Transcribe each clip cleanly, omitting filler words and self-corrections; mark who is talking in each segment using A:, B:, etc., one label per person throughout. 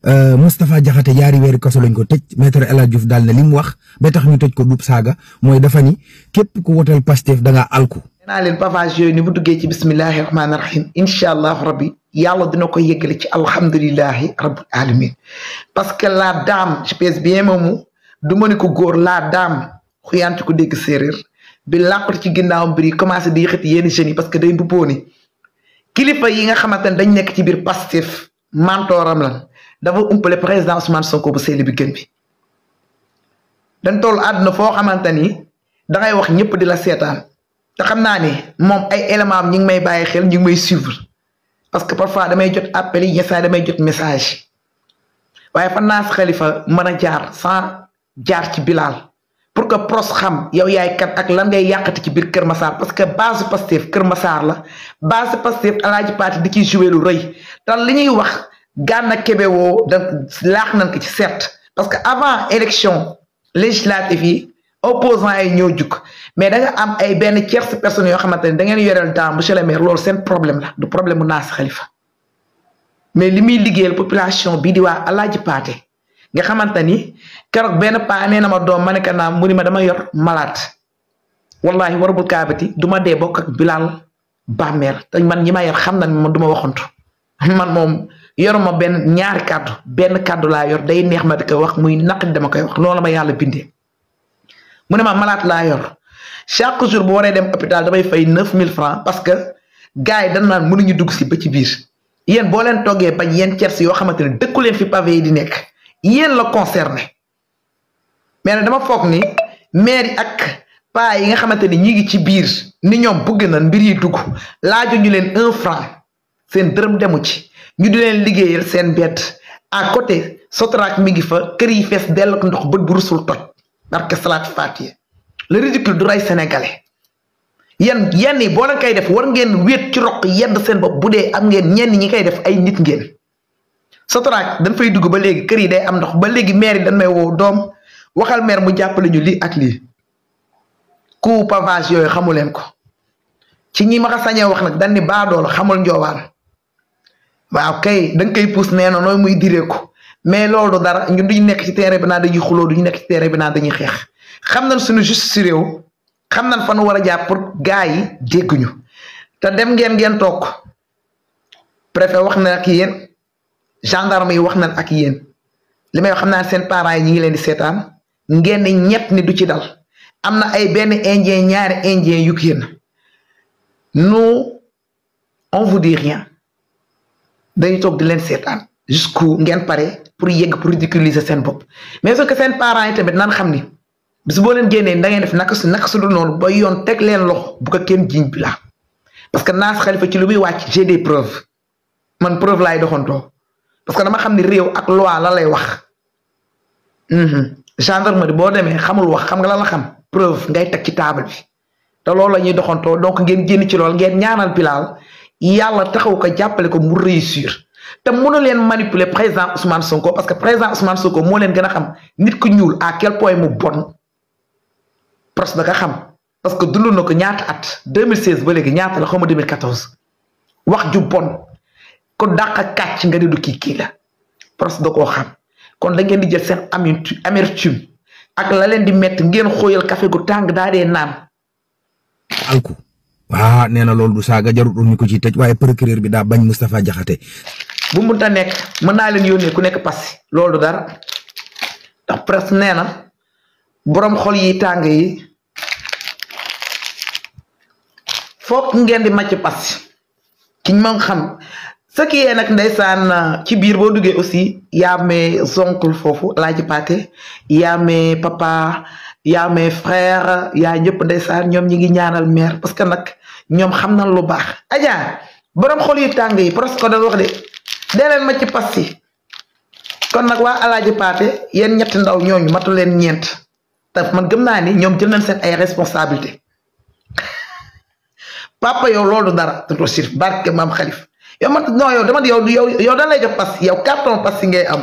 A: Moustapha Diakhaté jaari weeri kaso lañ ko tëj maître El Hadj Diouf daal ne li mu wax ba tax ñu tëj ko dub saaga mooy dafa ni képp ku wotal Pastef da ngaa alku.
B: nee naa leen pavage yooyu ni bu duggee ci bismillahi rahmaani rahim incha allahu rabbi yàlla dina ko yëggale ci alhamdulilahi rabbil alamin parce que la dame je pèse bien moomu du ma ni ko góor la dame xuyaanti ko dégg séeréer bi làqatu ci ginnaaw mbir yi commencé di yëkkati yenn jeunes yi parce que day mbubboo ni kilifa yi nga xamante ne dañ nekk ci biir Pastef mantooram lan dafa umpale président Ousmane Sonko bu seeli bi gën bi dañ toll àdduna foo xamante ni dangay wax ñëpp di la seetaan te xam naa ne moom ay éléments am ñi ngi may bàyyi xel ñi ngi may suivre parce que parfois damay jot appel yi yenn damay jot message waaye fan naa si Khalifa mën a jaar sans jaar ci Bilal pour que pros xam yow yaay kat ak lan ngay yàqati ci biir Kër Massar parce que base Pastef Kër Massar la base Pastef Alaaji Paati di ciy joué lu rëy te li ñuy wax Gana Kebe woo da laax nañ ko ci certes parce que avant élection législative yi opposants yi ñoo jug mais da nga am ay benn tierce personnes yoo xamante ne da ngeen yoreel temps monsieur le maire loolu seen problème la du problème mu naas Khalifa mais li muy liggéeyal population bii di waa Alaaji Paate nga xamante ni keroog benn paa nee na ma doom ma ne ka naam mu ni ma dama yor malade wallahi warabul kaabati du ma dee bokk ak Bilal bàmmeel te man ñi ma yor xam na man du ma waxantu man moom yoruma benn ñaari kàddu benn kàddu laa yor day neex ma di ko wax muy naqari dama koy wax loolu ma yàlla bindee mu ne ma malade laa yor chaque jour bu waree dem hôpital damay fay 9000 francs parce que gars yi dañ naan mënuñu dugg si ba ci biir yéen boo leen toggee bañ yéen cers yoo xamante ne dëkku leen fi pavé yi di nekk yéen la concerné mais nag dama foog ni maire yi ak paa yi nga xamante ni ñi ngi ci biir ni ñoom bëgg na mbir yi dugg laaju ñu leen 1 franc seen dërëm demu ci ñu di leen liggéeyal seen bett à côté Sotrac mi ngi fa kër yi fees dell ak ndox bët bu rusul toj barke salaat fatiye le ridicule du rey sénégalais yenn yi boo leen koy def war ngeen wéet ci roq yedd seen bopp bu dee am ngeen ñenn ñi koy def ay nit ngeen Sotrac dañ fay dugg ba léegi kër yi day am ndox ba léegi maire yi dañ may woo doom waxal maire mu jàppale ñu lii ak lii ku pavage yooyu xamu leen ko ci ñi ma ko sañee wax nag dañ ni baadoolo xamul njoowaan waaw kay da nga koy pousse nee na nooy muy diree ko mais loolu dara ñun duñu nekk ci terrain bi naan dañuy xuloo duñu nekk ci terrain bi naan dañuy xeex xam nañ suñu justice si réew xam nañ fan war a jàpp pour gars yi dégguñu te dem ngeen toog préfet wax na ak yéen gendarme yi wax nañ ak yéen li may wax xam naa seen parents yi ñi ngi leen di seetaan ngeen ni ñett ni du ci dal am na ay benn indien ñaari indien yu génn nous on vous dit rien dañuy toog di leen seetaan jusqu'où ngeen pare pour yegg pour ridiculiser seen bopp mais ce que seen parents yi tamit nan xam ni bis boo leen génnee da ngeen def naka su dul noonu ba yoon teg leen loxo bu ko kenn jiñ bi la parce que Nass Khalifa ci lu muy wàcc j'ai des preuves man preuve laay doxantoo parce que dama xam ni réew ak loi la lay wax gendarmerie boo demee xamul wax xam nga la xam preuve ngay teg ci table bi te loolu la ñuy doxantoo donc ngeen génn ci loolu ngeen ñaanal Bilal yàlla taxaw ko jàppale ko mu réussir te mënu leen manipuler président Ousmane Sonko parce que président Ousmane Sonko moo leen gën a xam nit ku ñuul à quel point mu bon pros da nga xam parce que dund na ko ñaata at 2016 ba léegi ñaata la xaw ma 2014 wax ju bon ko dàq kàcc nga ne du kii la pros da koo xam kon da ngeen di jël seen amertume ak la leen di métti ngeen xóoyal café gu tàng daa dee naan.
A: alku waa nee na loolu du saaga jarul ñu ko ci tëj waaye procureur bi daa bañ Moustapha Diakhaté.
B: bu mu ta nekk mën naa leen yónnee ku nekk Passy loolu dara ndax presque nee na borom xol yi tàng yi foog ngeen di màcc Passy ki ma xam ce qui est nag ndeysaan ci biir boo duggee aussi yaa mes oncles foofu Alaaji Paate yaa mes papa yaa mes frères yaa ñëpp ndeysaan ñoom ñi ngi ñaanal mère parce que nag ñoom xam nañ lu baax Adja borom xol yi tàng yi presque ko doon wax de dee leen ma ci Passy kon nag waa Alaaji Paate yéen ñetti ndaw ñooñu matu leen ñeent te man gëm naa ni ñoom jël nañ seen ay responsabilité papa yow loolu dara tonton Chérif barke maam Khalifa yow man non yow dama yow dañ lay jox Passy yow carton Passy ngay am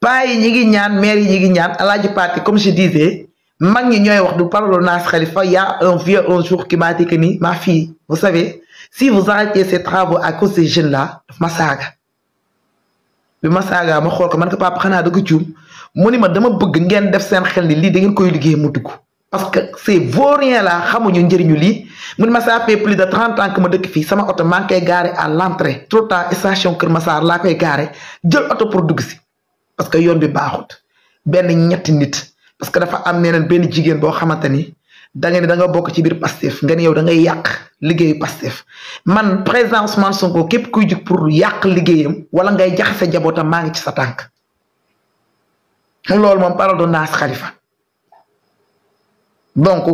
B: paa yi ñi ngi ñaan mère yi ñi ngi ñaan Alaaji Paate comme je disais mag ñi ñooy wax du parole Nass Khalifa y a un vieux un jour qui m'a dit que ni ma fille vous savez si vous arrêtez ces travaux à cause des jeunes là daf ma saaga bi ma saagaa ma xool ko man ko papa xanaa da ko juum mu ni ma dama bëgg ngeen def seen xel ni lii da ngeen koy liggéey mu dugg parce que ces vauriens là xamuñu njëriñu lii mu ni ma ça fait plus de 30 ans que ma dëkk fii sama oto maa ngi koy gaare à l'entrée tout le temps station Kër Massar laa koy gaare jël oto pour dugg si parce que yoon bi baaxut benn ñetti nit parce que dafa am neneen benn jigéen boo xamante ni da nga ni da nga bokk ci biir Pastef nga ni yow da ngay yàq liggéeyu Pastef man président Ousmane Sonko képp kuy jug pour yàq liggéeyam wala ngay jaxase njabootam maa ngi ci sa tànk loolu moom parole de Nass Khalifa donc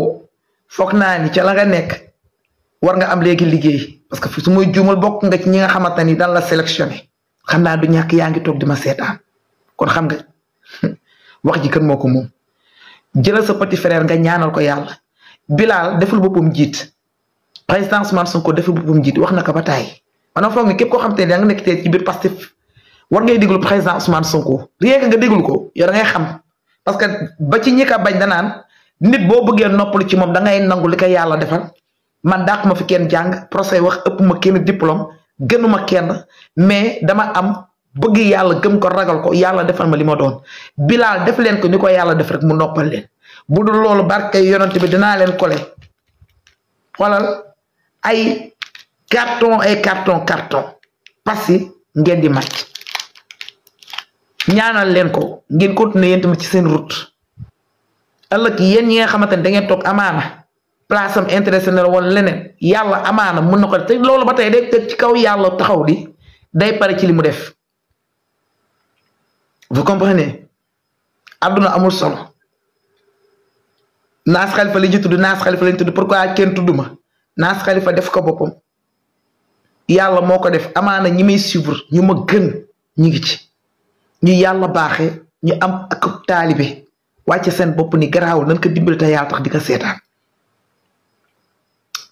B: foog naa ni ca la nga nekk war nga am léegi liggéey parce que su muy juumal bokk nga ci ñi nga xamante ni dan la sélectionné xam naa du ñàkk yaa ngi toog di ma seetaan kon xam nga wax ji kan moo ko moom jëlal sa petit frère nga ñaanal ko yàlla Bilal deful boppam jiit président Ousmane Sonko deful boppam jiit wax na ko ba taay maanaam foog ni képp koo xam te ne da nga nekk tey ci biir Pastef war ngay déglu président Ousmane Sonko rien que nga déglu ko yow da ngay xam parce que ba ci ñi ka bañ danaan nit boo bëggee noppalu ci moom da ngay nangu li ko yàlla defal man dàq ma fi kenn jàng procès wax ëpp ma kenn diplôme gënuma kenn mais dama am bëgg yàlla gëm ko ragal ko yàlla defal ma li ma doon Bilal def leen ko ni ko yàlla def rek mu noppal leen bu dul loolu barke yonent bi dinaa leen kole xoolal ay carton parce que ngeen di màcc ñaanal leen ko ngeen continuer yéen tamit ci seen route ëllëg yéen ñi nga xamante ne da ngeen toog amaana place am intéressé na wala leneen yàlla amaana mun na ko te loolu ba tey day teg ci kaw yàlla taxaw di day pare ci li mu def vous comprenez àdduna amul solo Nass Khalifa li ñu tudd Nass Khalifa lañ tudd pourquoi kenn tudd ma Nass Khalifa def ko boppam yàlla moo ko def amaana ñi may suivre ñu ma gën ñu ngi ci ñu yàlla baaxee ñu am ak taalibe wàcce seen bopp ni garaawul nañ ko dimbali te yàlla tax di ko seetaan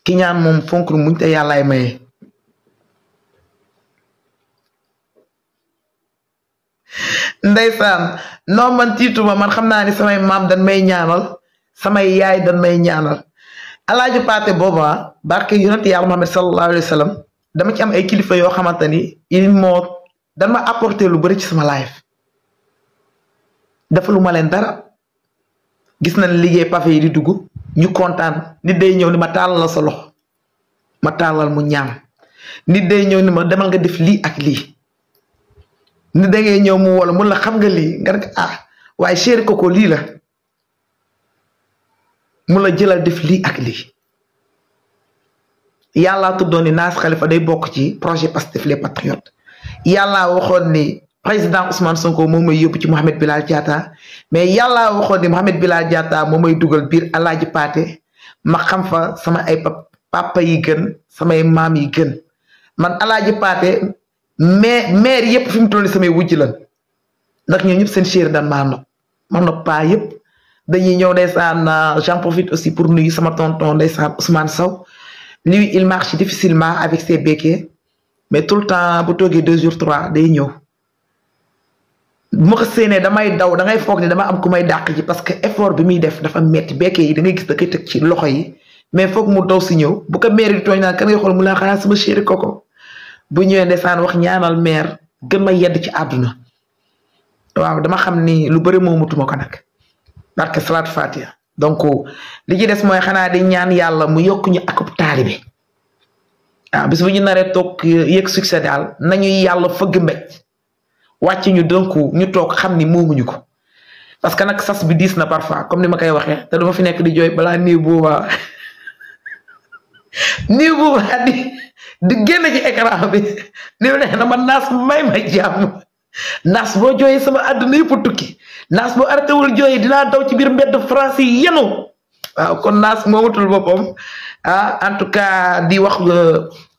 B: ki ñaan moom fonk muñ te yàllaay maye ndeysaan non man tiituma man xam naa ni samay maam dañ may ñaanal samay yaay dañ may ñaanal alaaji paate booba barke yonent yàlla Muhammad sallallahu alayhi wa sallam dama ci am ay kilifa yoo xamante ni dañ ma apporter lu bëri ci sama life dafa lu ma leen dara gis nañ liggéey pafe yi di dugg ñu kontaan nit day ñëw ni ma tàllal sa loxo ma tàllal mu ñaan nit day ñëw ni ma demal nga def lii ak lii nit da ngay ñëw mu wala mun la xam nga lii nga rek waaye chéri koko lii la mun la jëlal def lii ak lii yàllaa tuddoon ni Nass Khalifa day bokk ci projet Pastef les Patriotes yàllaa waxoon ni président Ousmane Sonko moom may yóbbu ci Mohamed Bilal Diatta mais yàllaa waxoon ni Mohamed Bilal Diatta moom may dugal biir alaaji paate ma xam fa sama ay papa yi gën samay maam yi gën man alaaji paate maire yëpp fi mu toll nii samay wujj lan ndax ñoo ñëpp seen chéri daan maa nopp ma nopp paa yëpp dañuy ñëw ndeysaan j'en profite aussi pour nuyu sama tonton ndeysaan Ousmane Sow lui il marche difficilement avec ses béquets mais tout le temps bu toogee 2 jours 3 day ñëw bu ma ko séenee damay daw da ngay foog ni dama am ku may dàq ji parce que effort bi muy def dafa metti béquets yi da ngay gis da koy teg ci loxo yi mais foog mu daw si ñëw bu ko maire di tooñ naan kan ngay xool mu la xanaa sama chéri koko bu ñëwee ndeysaan wax ñaanal maire gën ma yedd ci àdduna waaw dama xam ni lu bëri moomutuma ko nag barke salaat fatiha donc li ci des mooy xanaa di ñaan yàlla mu yokk ñu akub taalibe waaw bis bu ñu naree toog yëg succès daal nañuy yàlla fëgg mbéj wàcc ñu donc ñu toog xam ni moomuñu ko parce que nag sas bi diis na parfois comme ni ma koy waxee te dama fi nekk di jooy balaa nii boobaa di génn ci écran bi ni ne na ma Nass may ma jàmm Nass boo jooyee sama àdduna yëpp tukki Nass boo arrêté wul jooyee dinaa daw ci biir mbedd France yi yenu waaw kon Nass moomatul boppam en tout cas di wax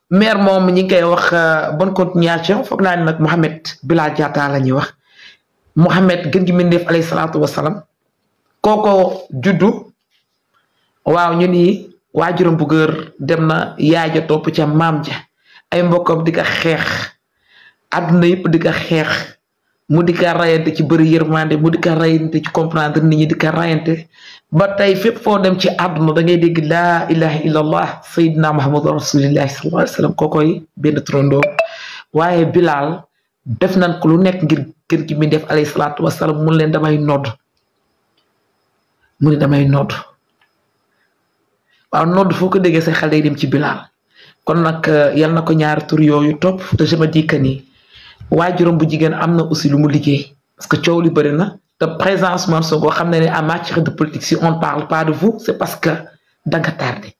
B: maire moom ñi ngi koy wax bonne continuation foog naa ne nag Mohamed Bilal Diatta la ñuy wax Mohamed gën gi mindeef alayhi salaatu wasalaam kooko juddu waaw ñu ni waajuram bu góor dem na yaay ja topp ca maam ja ay mbokkam di ko xeex àdduna yëpp di ko xeex mu di ko rayante ci bëri yërmande mu di ko rayante ci comprendre nit ñi di ko rayante ba tey fépp foo dem ci àdduna da ngay dégg laa ilaha illallah sayyidina muhammadu rasulillahi sallallahu alayhi wa sallam kookoy benn trondoo waaye Bilal def nañ ko lu nekk ngir kër gi mi def alayhi salaatu wasalaam mun leen damay nodd mu ne damay nodd waaw nodd foo ko déggee say xel day dem ci Bilaal kon nag yal na ko ñaari tur yooyu topp te je me dis que ni waajuram bu jigéen am na aussi lu mu liggéey parce que coow li bëri na te présence Ousmane Sonko xam na ne en matière de politique si on parle pas de vous c'est parce que danga tardé